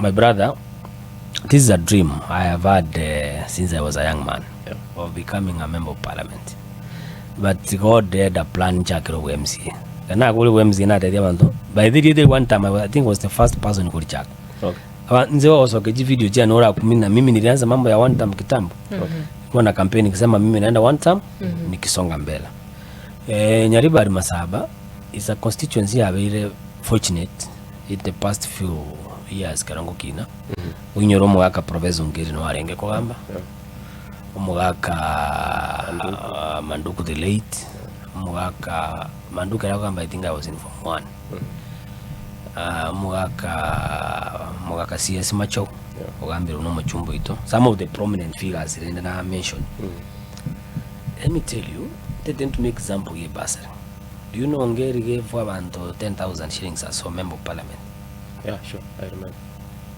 My brother, this is a dream I have had uh, since I was a young man Yeah. of becoming a member of parliament. But God had a plan nchakire obwa MCA. Nakore obwa MCA natebi abanto, by the way, one time I, was, I think I was the first person korichaka. Okay. Aba nze osoke chivideo chiane orakumi na mimi nilianza mambo ya one term kitambo. Nilikuwa na campaign nikisema mimi naenda one term nikisonga mbele. Eh, Nyaribari Masaba is a constituency yabeire fortunate in the past few years kero ngokina. Oinyore omogaka Professor Ongeri no arenge kogamba. Omogaka Manduku the late, omogaka Manduku ere akogamba I think I was in form one. Ah, omogaka omogaka CS Machau ogambirwe na omochumba oito. Some of the prominent figures rende na mention. Let me tell you, ntete ntume example ye bursary. Do you know Ongeri gave abanto 10,000 shillings as a member of parliament? Yeah, sure. I remember.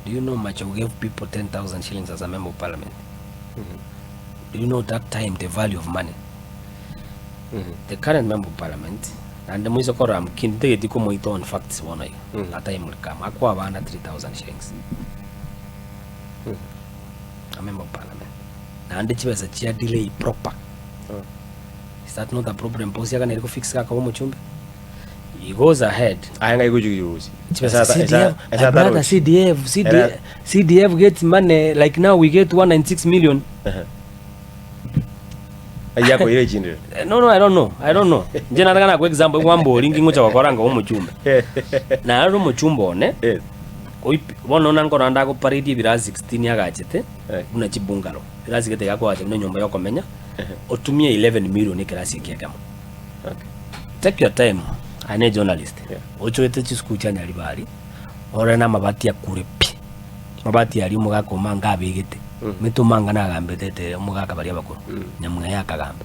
Do you know Machau gave people 10,000 shillings as a member of parliament? Do you know that time the value of money? The current member of parliament naende moise korora mkindi ntageti komoita on facts bono iga that time will come akoa abana 3000 shillings a member of parliament naende chibesa chia delay proper is that not a problem boss yaganeri kofix gakoba omochumbe he goes ahead Aye ng'ai gochi gochi. Chibesa CDF, my brother CDF, CDF, CDF gets money like now we get 196 million. Ai akoira echindire. Eh, No, no, I don't know. I don't know. Nje nataka na example kwambori ngingocha gokora nga omochumbe. Na aro omochumbe one, Yes. oipi- bono nankora ndagoparade ebirasi 16 agachete Eh. buna chibungalo. Birasi gete gakoacha buna enyomba yokomenya otumie 11 million ekerasi eke ekemo. Okay. Take your time aye ne journalist Yeah. ochoete chisukuru chia Nyaribari ore na amabati akure pi amabati aria omogaka omanga abegete omanyete omanga nagambete ete omogaka baria abakoro nyamweya akagamba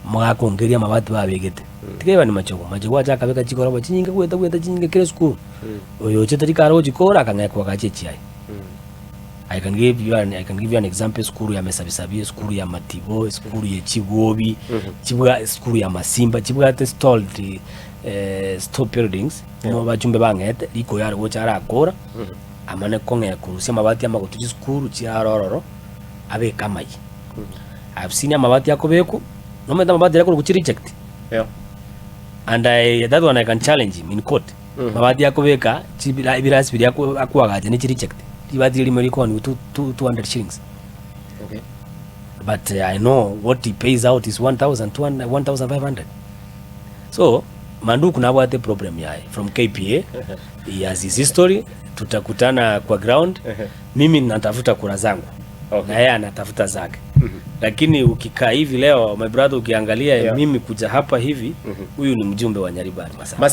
omogaka ongeria amabati babegete tiga eba ni machogu machogu acha akabeka chikoroba chinyinge goeta goeta chinyinge kera esukuru oyo ochete rikare gochikora akang'ea koagacha echiaye I can give you an, I can give you an example esukuru ya Mesabisabi, esukuru ya Matibo, esukuru ya Chigobi, chibwa esukuru ya Masimba chibwate stalled eh, store buildings yeah. Bachumbe bang'ete riko yare gocha arakora amane kong'ea korusia amabati amagotu chisukuru chiarororo abeke amaye. I've seen amabati akobekwa nomanyete amabati aria akorokwa chi reject Yeah. and I, that one I can challenge him in court. Mabati akobeka chibira ebirasi biria ako- akoagacha ne chi reject ribati ririmo rikoniwa 200 shillings Okay. but uh, I know what he pays out is 1200 1500 so Manduku nabwate problem yaye from KPA he has his history tutakutana kwa ground mimi natafuta kura zangu Okay. na yeye anatafuta zake lakini ukikaa hivi leo my brother ukiangalia Yeah. mimi kuja hapa hivi huyu ni mjumbe wa Nyaribari Masaba Masi